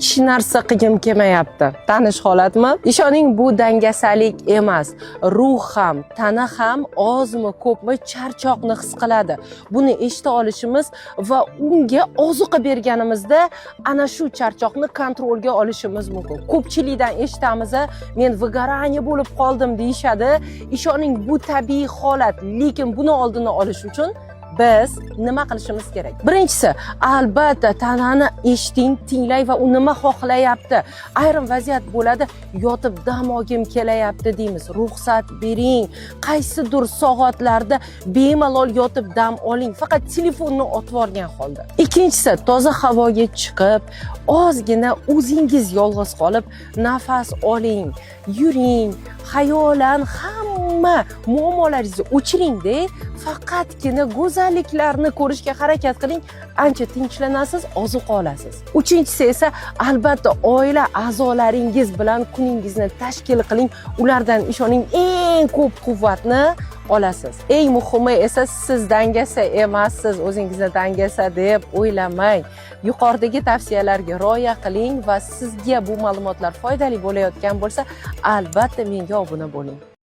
Hech narsa qilgim kelmayapti. Tanish holatmi? Ishoning, bu dangasalik emas. Ruh ham, tana ham ozmi, ko'pmi charchoqni his qiladi. Buni eshita olishimiz va unga ozuqa berganimizda ana shu charchoqni kontrolga olishimiz mumkin. Ko'pchilikdan eshitamiz, "Men выгорание bo'lib qoldim", deyishadi. Ishoning, bu tabiiy holat, lekin buni oldini olish uchun biz nima qilishimiz kerak? Birinchisi, albatta, tanani eshiting, tinglang va u nima xohlayapti. Ayrim vaziyat bo'ladi, "Yotib dam olgim kelayapti", deymiz. Ruxsat bering. Qaysidir soatlarda bemalol yotib dam oling, faqat telefonni otib yuborgan holda. Ikkinchisi, toza havoga chiqib, ozgina o'zingiz yolg'iz qolib nafas oling, yuring, xayolan hamma muammolaringizni o'chiringda, faqatgina go'zalliklarni ko'rishga harakat qiling, ancha tinchlanasiz, ozuqa olasiz. Uchinchisi esa, albatta, oila a'zolaringiz bilan kuningizni tashkil qiling. Ulardan, ishoning, eng ko'p quvvatni olasiz. Eng muhimi esa, siz dangasa emassiz, o'zingizni dangasa deb o'ylamang. Yuqoridagi tavsiyalarga rioya qiling va sizga bu ma'lumotlar foydali bo'layotgan bo'lsa, albatta, menga obuna bo'ling.